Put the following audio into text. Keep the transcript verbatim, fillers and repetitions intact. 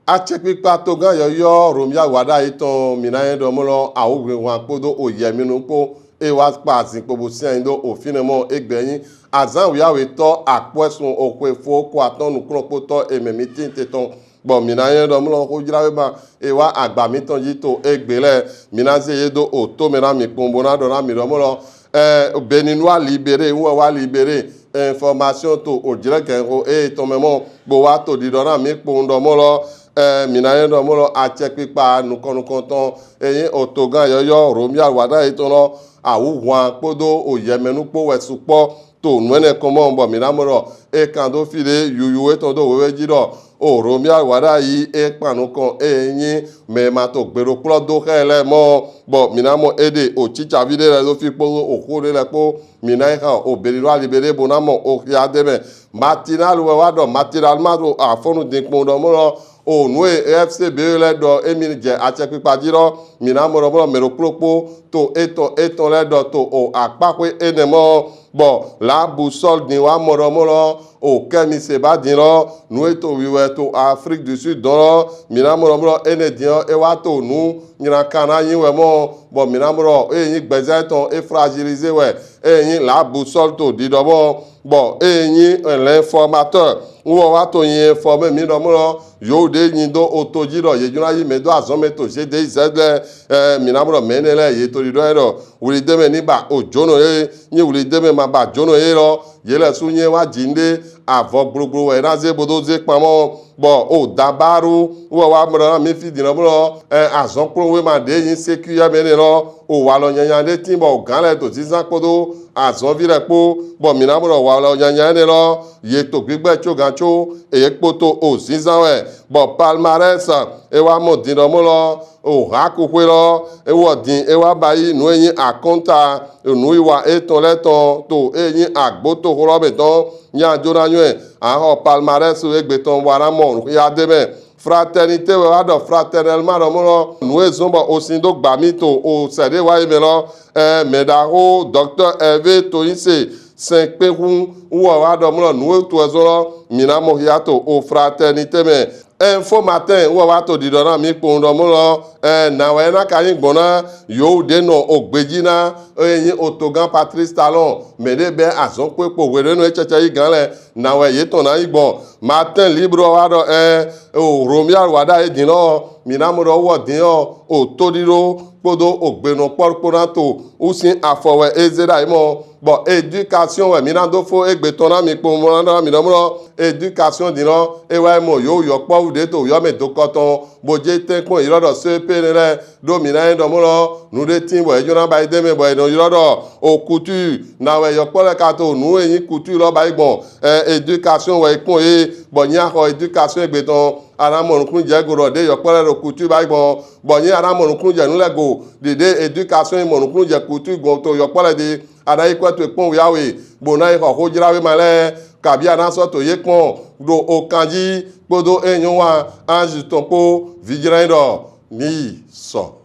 Acɛkpikpa togán yɔyɔ Romia Wada yi tɔn, mí na yɛn ɖɔ mɔ lɔ, awu hwihwan kpodo oyɛminu kpo e wa kpa azin kpo bo sian do ofinɛ mɔ egbe nyi azan wiawetɔ akpɔɛsun oxwe fo ko atɔn nukplɔnkpotɔ emɛ mí tin te tɔn. Bɔ mí na yɛn ɖɔ mɔ lɔ xojlawema e wa agba mítɔn ji to egbe lɛ, mí na ze ye do oto mɛ na mí kpɔn bo na ɖɔ na mí ɖɔ mɔ lɔ, ɛ, Béninois Libéré, wɔ wa Libéré information to ojlɛ gɛnxo e tɔn mɛ mɔ, bo wa to ɖiɖɔ na mí kpɔn ɖɔ mɔ lɔ, ɛ, mí na yɛn ɖɔ mɔ lɔ acɛkpikpa nukɔn nukɔntɔn e nyi otogán yɔyɔ Romia Wada yi tɔn lɔ, awu hwan kpodo oyɛmɛnu kpo wɛ sukpɔ to nu enɛ kɔn mɔ, bɔ mí na mɔ ɖɔ e kan do fi ɖe yuyu etɔn do wewe ji ɖɔ o Romia Wada yi e kpan nukɔn e nyi mɛ ma to gbeɖokplɔ do xɛ lɛ mɔ, bɔ mí na mɔ e ɖe o cicavi ɖe lɛ do fi kpo o xo ɖe lɛ kpo mí na yi xa o Béninois Libéré bo na mɔ o xia ɖe mɛ. Matinal wɛ wa ɖɔ, Matinal ma ɖo afɔnu din kpɔn ɖɔ mɔ lɔ o nu e F C B lɛ ɖɔ emi jɛ acɛkpikpa ji lɔ, mí na mɔ ɖɔ mɔ lɔ mɛ ɖokplɔkpo to etɔn etɔn lɛ ɖɔ to o akpaxwe enɛ mɔ. Bɔ La Boussole din wa mɔ ɖɔ mɔ lɔ o Kemi Seba din lɔ, nu e to wiwɛ to Afrique du Sud dɔn lɔ, mí na mɔ ɖɔ mɔ lɔ enɛ din lɔ e wa to nu nylankan na nyi wɛ mɔ, bɔ mí na mɔ ɖɔ e nyi gbɛzan etɔn e fragiliser wɛ, e nyi La Boussole to ɖiɖɔ mɔ, bɔ e nyi L'Informateur wɔ wa to nyi informer mí ɖɔ mɔ lɔ yewu ɖe nyi do oto ji ɖɔ ye jlo na yi mɛ do azɔn mɛ to G D I Z lɛ, ɛ, mí na mɔ ɖɔ mɛ enɛ lɛ ye to ɖiɖɔ yɛ ɖɔ wuli de mɛ ni ba o jonɔ ye, nyi wuli de mɛ ma ba jonɔ ye lɔ, ye lɛ su nyi wa ji nɖe avɔ gblogblo wɛ na ze bodo ze kpan mɔ, bɔ o Dabaru wɔ wa mɔ ɖɔ na mí fi din lɔ mɔ lɔ, ɛ, azɔn kplo wema ɖe nyi sécu yɛ mɛ enɛ lɔ, o walɔ nyanya ɖe tin bɔ o gán lɛ to zinzan kpodo azɔnvi lɛ kpo, bɔ mí na mɔ ɖɔ walɔ nyanya enɛ lɔ ye to gbigbɛ co gan co e kpoto o zinzan wɛ, bɔ palmarès e wa mɔ din ɖɔ mɔ lɔ o hakuxwe lɔ e wɔ din e wa ba yi nu e nyi akɔnta nu yi wa etɔn lɛ tɔn to e nyi agbotoxo lɔ mɛ tɔn nya jo na nyɔɛ a xɔ palmarès egbe tɔn wa na mɔ ya de mɛ. Fraternité wɛ wa ɖɔ fraternellement ɖɔ mɔ lɔ nu e zɔn bɔ o sin do gba mí to o sɛ ɖe wa yi mɛ lɔ, ɛ, mɛ ɖaxo Docteur Hervé Toyinse Sɛnkpexun wɔ wa ɖɔ mɔ lɔ nu e to e zɔn lɔ mí na mɔ xia to o Fraternité mɛ. Info Matin wɔ wa to ɖiɖɔ na mí kpɔn ɖɔ mɔ lɔ, ɛ, na wɛ na ka nyi gbɔn na yewu ɖe nɔ o gbeji na e nyi otogán Patrice Talon, mɛ ɖe bɛ azɔn kpo kpo hwe ɖe nɔ e cɛcɛ yi gán lɛ na wɛ ye tɔn na yi gbɔn. Matin Libre wa ɖɔ, ɛ, o Romia Wada e din lɔ, mí na mɔ ɖɔ wɔ din ɔ o to ɖiɖo kpodo o gbenɔ kpɔ kpo na to usin afɔ wɛ e ze ɖa yi mɔ, bɔ éducation wɛ mí na do fo egbe tɔn na mí kpɔn mɔ na mí ɖɔ mɔ lɔ éducation din lɔ e wa mɔ yewu yɔkpɔvu ɖe to yɔ mɛ do kɔtɔn bo je tɛnkpɔn yi lɔ ɖɔ C P ne lɛ ɖo mí na yɛn ɖɔ mɔ lɔ nu ɖe tin bɔ e jlo na ba yi de mɛ bɔ e nɔ ylɔ ɖɔ o couture na wɛ yɔkpɔ lɛ ka to nu e nyi couture lɔ ba yi gbɔn, ɛ, éducation wɛ kpɔn ye, bɔ nyi a xɔ éducation egbe tɔn a na mɔ nukun jɛ go ɖɔ ɖe yɔkpɔ lɛ ɖo couture ba yi gbɔn, bɔ nyi a na mɔ nukun jɛ nu lɛ go ɖiɖe éducation mɔ nukun jɛ couture gbɔn to yɔkpɔ lɛ ɖi a na yi kɔ to kpɔn wiawe bo na yi xɔ xojlawema lɛ kabi a na sɔ to ye kpɔn ɖo o kan ji kpodo e nyɔ wa anzi tɔn kpo vijlɛn ɖɔ mí yi sɔ.